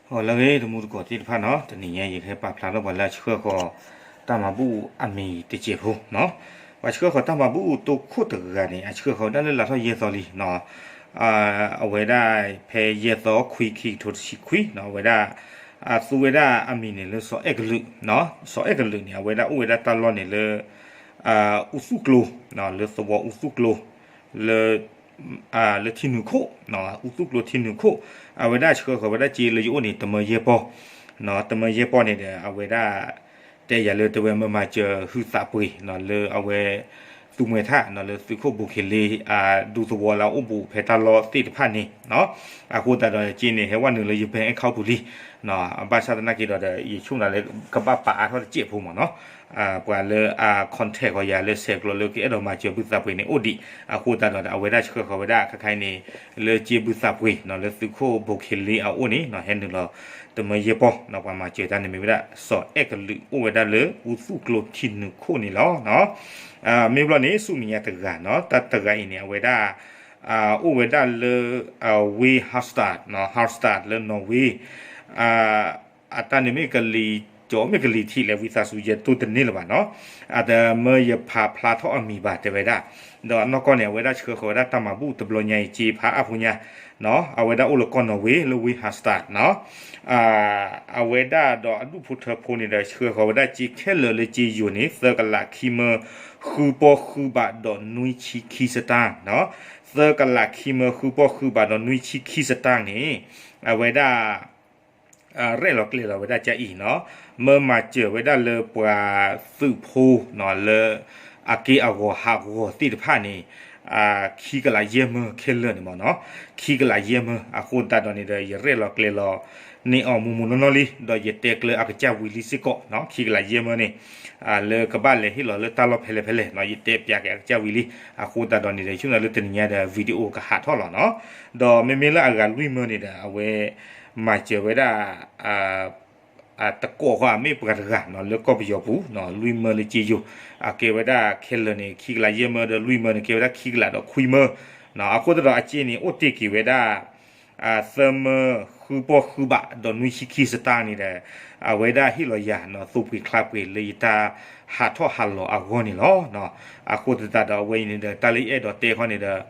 ဟီၣ်လၢအဂ့ၤ တမူတကိးသ့ၣ်တဖၣ်နီၤ, တနံၤညါယကဟဲပာ်ဖျါထီၣ်ပှၤလၢအဆှၢဃီၤတၢ်မၤဘူၣ်အမံၤတစဲးဖိနီၤ. ပှၤဆှၢဃီၤတၢ်မၤဘူၣ်တိခိၣ်တဂၤန့ၣ် အဆှၢဃီၤဝဲဒၣ်လၢလါထီၣ်ယဲၢ်သီလံနီၤ. အဝဲဒၣ်ဖဲယဲၢ်သီခွံ ခံကထိတဆံခွံနီၤ, အဝဲဒၣ် အသူဝဲဒၣ်အမံၤန့ၣ်လၢစီၤအဲၣ်ကလုာ်, စီၤအဲၣ်ကလုာ်န့ၣ် အဝဲဒၣ်အိၣ်ဝဲဒၣ်တၢ်လီၢ်န့ၣ်လၢ အူသူၣ်ကျိၤ, လၢသဝီအူသူၣ်ကျိၤ လၢ လၢထံနုာ်ခိၣ်, အူသူၣ်ကျိၤထံနုာ်ခိၣ်, အဝဲဒၣ်ဆှၢဃီၤဝဲဒၣ်စ့လၢယအိၣ်န့ၣ် တမၢယဲၢ်ပီၢ်, တမၢယဲၢ်ပီၢ်န့ၣ်ဒီး အဝဲဒၣ် တဲယၤလၢတဲဝဲမ့ၢ်မၤစၢၤဟုသးပှ့ၤလၢအဝဲ သူမှဲထၣ်လၢသုးခိၣ်ဘိၣ်ခ့လ့ ဒူသဝီလၢအအိၣ်ဘူးဖဲတၢ်လီၢ်သ့ၣ်တဖၣ်န့ၣ်, အဃိသတးဒီးစ့န့ၣ် ဟဲဝဲနုာ်လၢယ bank account ပူၤလံ, ဘၣ်ဆၣ်သနာ်က့ဒီး ယဆိကမိၣ်လၢကဘၣ်ပာ်အါထီၣ်တစဲးဖိမ့ၢ်နီၤ, ပှၤလၢအ contact ဃီၤယၤလၢဆဲးကျိးလၢကအဲၣ်ဒိးမၤစၢၤဘုသးပှ့ၤန့ၣ်အိၣ်ဒံး, အဃိသတးဒီး အဝဲဒၣ်ဆှၢဃီၤဝဲဒၣ်ခဲခါအံၤန့ၣ် လၢစ့ဘုသးပှ့ၤနီၤ လၢသုးခိၣ်ဘိၣ်ခ့လ့အအိၣ်န့ၣ်နီၤ ဟဲနုာ်လီၤ တမၢယဲၢ်ပီၢ်နီၤ, ပှၤမၤစၢၤတၢ်န့ၣ်မ့ၢ်ဝဲဒၣ် စီၤအဲၣ်ကလုာ်အိၣ်ဝဲဒၣ်လၢအူသူၣ်ကျိၤထံနုာ်ခိၣ်န့ၣ်လီၤ. မ့ၢ်ဘျီန့ၣ် ဆူမဲာ်ညါတဂၤနီၤ, တၢ်တဂၤအံၤန့ၣ် အဝဲဒၣ် အိၣ်ဝဲဒၣ်လၢ ဝ့ၢ် Harstad နီၤ, Harstad လၢ Norway အတၢ်န့ၣ်မ့ၢ်ကလံၤကၠီမ့ၢ်ကလံၤထံးလဲၣ် ဝံသးစူၤယတိၢ်တန့ၢ်လၢၤဘၣ်နီၤ, အတမၢယဖးဖျါထီၣ်အမံၤဘၣ်တဲဝဲဒၣ်, ဒီးအနီၢ်ကီၢ်န့ၣ် အဝဲဒၣ်ဆှၢဃီၤဝဲဒၣ်တၢ်မၤဘူၣ်တဘျီညါအံၤစ့ဖးအါဖိညါ အဝဲဒၣ်အိၣ်လၢကီၢ် Norway လၢဝ့ၢ် Harstad နီၤ, အဝဲဒၣ်ဒီးအဒူၣ်ဖိထၢဖိန့ၣ်ဒီး ဆှၢဃီၤဝဲဒၣ်စ့ခဲလၢာ်လၢစ့ယိၤန့ၣ် သၢကလးခံမၢ ဃုပီၢ်ဃုဘးဒီးနွံဆံခံစတၢၢ်နီၤ, သၢကလးခံမၢ ဃုပီၢ်ဃုဘးဒီးနွံဆံခံစတၢၢ်န့ၣ် အဝဲဒၣ် ရဲၣ်လီၤကျဲၤလီၤဝဲဒၣ်ကအံၤနီၤ, မၢမၤစၢၤဝဲဒၣ်လၢပှၤသုးဖိနီၤ လၢအက့ၢ်အဂီၤဟးဂီၤသ့ၣ်တဖၣ်န့ၣ် ခံကလးယဲၢ်မၢခဲလၢာ်န့ၣ်မ့ၢ်နီၤ, ခံကလးယဲၢ်မၢ အဃိသတးဒီးန့ၣ်ဒီး ယရဲၣ်လီၤကျဲၤလီၤန့ၢ်အီၤမူးမူးနီၢ်နီၢ်လံ, ဒီးယတဲကျၢၤအကစၢ်ဝံၤလံစ့ၢ်ကီးနီၤ, ခံကလးယဲၢ်မၢန့ၣ် လၢကဘၣ်လဲၤဟ့ၣ်လီၤလၢတၢ်လီၢ်ဖဲလဲၣ်ဖဲလဲၣ်နီၤ, ယတဲပၠးက့ၤအကစၢ်ဝံၤလံ, အဃိသတးဒီးန့ၣ်ဒီး ယဆိကမိၣ်လၢတနံၤညါဒီး video ကဟးထီၣ်လီၤနီၤ, ဒီးမ့မ့ၢ်လၢအဂၤလွံၢ်မၢန့ၣ်ဒီး အဝဲ မၤစၢၤဝဲဒၣ် တကိးဃီ အမ့ၢ်ပှၤတဂၤနီၤ လၢကီၢ်ပယီၤပူၤနီၤ လွံၢ်မၢလၢစ့ယိၤ, အကဲဝဲဒၣ်ခဲလၢာ်န့ၣ် ခံကလးယဲၢ်မၢ ဒီးလွံၢ်မၢန့ၣ် ကဲဝဲဒၣ်ခံကလးဒီးခွံမၢနီၤ, အဃိသတးဒီးအစ့န့ၣ် အိၣ်တ့ၢ်က့ၤဝဲဒၣ် သၢမၢ ဃုပီၢ်ဃုဘးဒီးနွံဆံခံစတၢၢ်န့ၣ်ဒီး အဝဲဒၣ်ဟ့ၣ်လီၤယၤနီၤ သူၣ်ပှ့ၤချါပှ့ၤလၢယတၢ်ဟးထီၣ်ဟးလီၤအဂီၢ်န့ၣ်လီၤ. အဃိသတးဒီးအဝဲအံၤန့ၣ်ဒီး တၢ်လၢယအဲၣ်ဒိးတဲခီန့ၣ်ဒီး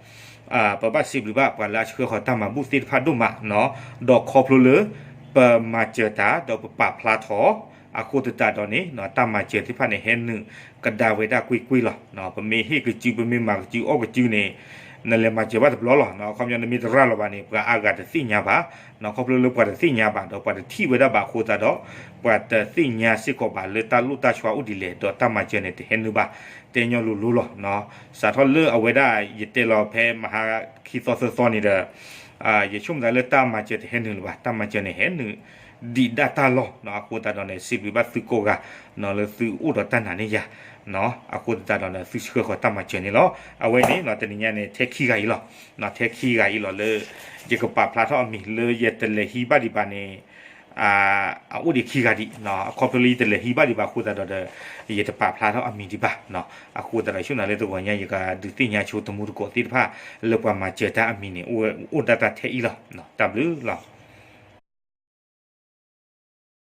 ပဘၣ်စံးဘျုးဘၣ်ပှၤလၢအဆှၢဃီၤတၢ်မၤဘူၣ်သ့ၣ်တဖၣ်ဒိၣ်မးနီၤ, ဒီးခီဖျိလၢ ပမၤစၢၤတၢ် ဒီးပပာ်ဖျါထီၣ် အဃိသတးဒီးန့ၣ် တၢ်မၤစၢၤသ့ၣ်တဖၣ်န့ၣ် ဟဲနုာ်ကဒါဝဲဒၣ်ကွ့ၢ်ကွ့ၢ်လီၤ. ပမ့ၢ်ဟ့ၣ်ကစု ပမ့ၢ်မၤကစု အီၣ်ကစုန့ၣ် နလဲၤမၤစၢၤဘၣ်တဘျီလီၤ. အခီပညီနမ့ၢ်တရၤလီၤဘၣ်န့ၣ် ပှၤအါဂၤတသ့ၣ်ညါဘၣ်. ခီဖျိလၢပှၤတသ့ၣ်ညါဘၣ် ဒီးပှၤတထံၣ်ဝဲဒၣ်ဘၣ်အဃိသတးဒီး ပှၤတသ့ၣ်ညါစ့ၢ်ကီးဘၣ်လၢတၢ်လိၣ်တၢ်ဆှါအိၣ်ဒ်လဲၣ် ဒီးတၢ်မၤစၢၤန့ၣ် တဟဲနုာ်ဘၣ် တဲညီလိၤလိၤလီၤ. စးထီၣ်လၢအဝဲဒၣ်ယတဲလီၤဖဲမဟါခံသီသၢသီန့ၣ်ဒီး ယဆိကမိၣ်သးလၢတၢ်မၤစၢၤတဟဲနုာ်လၢၤဘၣ်, တၢ်မၤစၢၤန့ၣ်ဟဲနုာ်ဒံးဒၣ်တၢ်လီၢ်နီၤ. အဃိသတးဒီးန့ၣ် စံးဘျုးဘၣ်သုကိးဂၤနီၤ လၢသုအိၣ်ဒီးတၢ်နာ်န့ၢ်ယၤနီၤ. အဃိသတးဒီးန့ၣ် သုဆှၢဃီၤတၢ်မၤစၢၤန့ၣ်လီၤ. အဝဲန့ၣ်နီၤ တနံၤညါန့ၣ် ထဲခံဂၤအံၤလီၤ. ထဲခံဂၤအံၤလီၤလၢ ယကပာ်ဖျါထီၣ်အမံၤလၢယတလဲၤဟံးဘၣ်ဒံးဘၣ်န့ၣ် အအိၣ်ဒံးခံဂၤဒံးနီၤ. အခီဖျိလၢယတလဲၤဟံးဘၣ်ဒံးဘၣ်အဃိသတးဒီး ယတပာ်ဖျါထီၣ်အမံၤဒံးဘၣ်နီၤ. အဃိသတးဒီး ဆိကမိၣ်လၢတဂီၤညါ ယကဒုးသ့ၣ်ညါဆိတမူတကိးသ့ၣ်တဖၣ် လၢပှၤမၤစၢၤတၢ်အမံၤန့ၣ် အိၣ်ဒၣ်တၢ်ထဲအံၤလီၤ. တၢ်ဘျုးလီၤ.